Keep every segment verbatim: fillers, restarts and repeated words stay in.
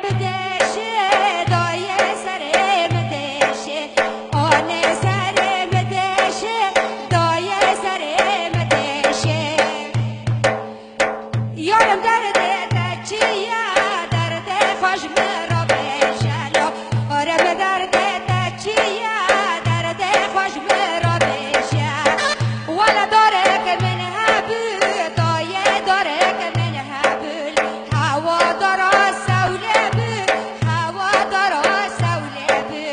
Deşê dayê serê min deşê, anê serê min deşê, dayê serê min deşê. Yarim derdê te çi ye, derdê xwe ji min re bêje lo. Yarim derdê te çi ye, derdê xwe ji min re bêje. Wele darek min hebû, dayê darek min hebû. Hewa dara sewlê bû, hewa dara sewlê bû.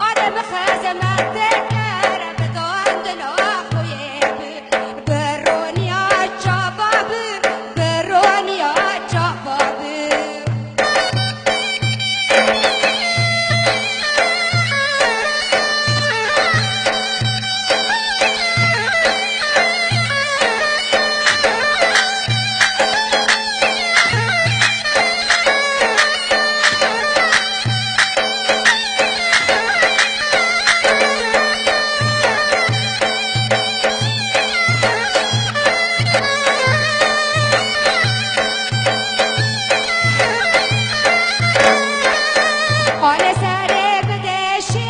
Anê min xizmetê kir, bi dandina xwe yê bû. Bi roniya çava bû, bi roniya çava bû. Anê serê min deşê,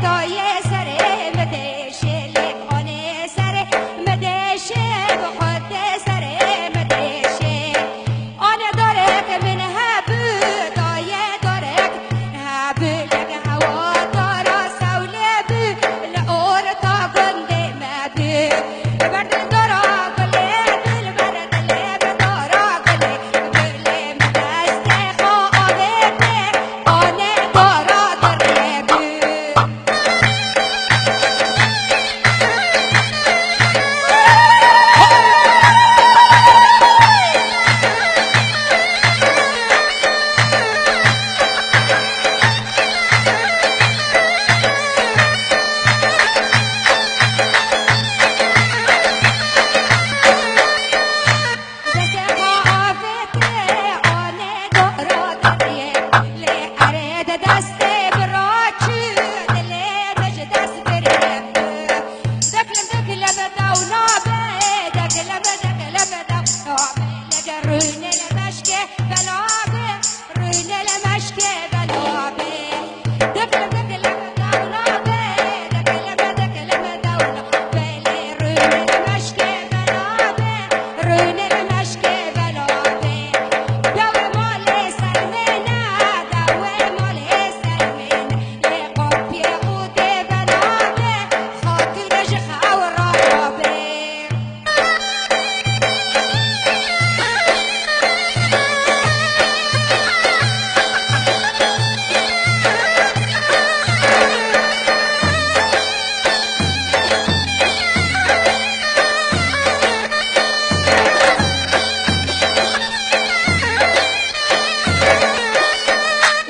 dayê serê min deşê, lê anê serê min deşê, bi xwe tê serê min deşê. Anê darek min hebû, dayê darek hebû, lek hewa dara sewlê bû, li orta gundê me bû. Berdin dara gulê, dilber dilê bi dara gulê, gulê min destê xwe avête, anê dara dirê bû. Destê xwe avête, anê dora deriyê. Lê erê de destê min raçû, dilê min ji dest birê. Deklim, deklim dewna be, deklim, deklim dewna be. Lê rûnê li meşkê bela be, rûnê li meşkê bela be. Deklim, deklim dewna be, deklim, deklim dewna be. Lê rûnê li meşkê bela be, rûnê li meşkê bela be. Dewê malê ser min e, dewê malê ser min e. Lê qapiyê xwe tê bela be, xatûnê ji xew rabe.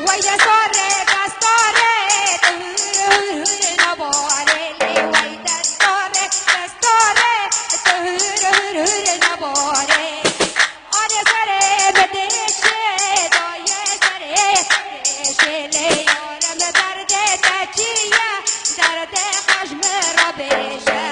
Wey destarê, destarê, tu hur hur hur nabarê, lê wey destarê, destarê, tu hur hur hur nabarê. Anê serê min deşê, dayê serê min deşê, lê yare min derdê te çi ye, derdê xwe ji min re bêje.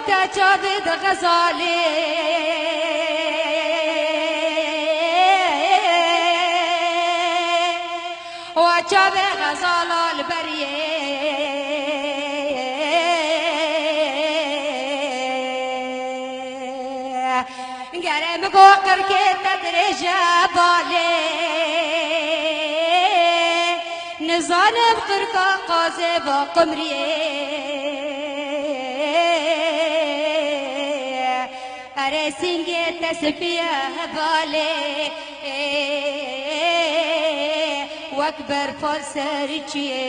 Te çavê de xezalê, wa çavê xezala li beriyê. Gere min got qirkê te dirêj e balê, nizanim qirka qazê va qumriyê. Erê sîngê te spî ye hevalê, wek berfa li ser çiyê.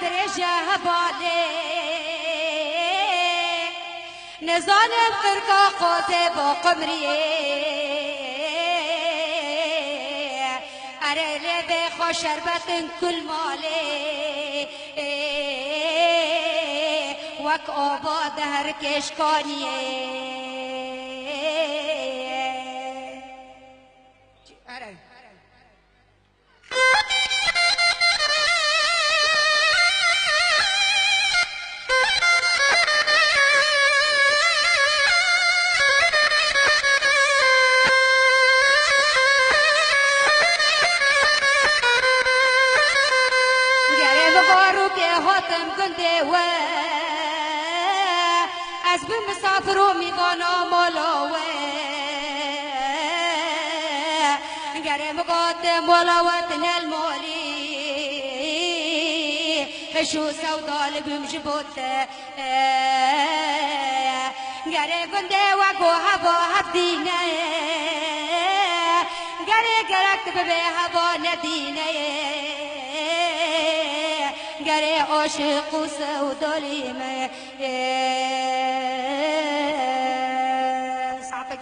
Dirêje hevalê, nizanim qirka qozê bo qimriyê. Erê lê vê xwe şerbetin kul malê, wek ava di her kêşkaniyê. Erê. Gerê bi barûkê hatim gundê we, ez bi misafir û mîvana mala we. Gerê min gotim wela we tine li malî, hiş û sewda li bim ji bo te. Gerê gundê we ku heva hev dîne, gerê gerek bibe heva nedîne. Gerê aşiq û sewdalî me. Saetek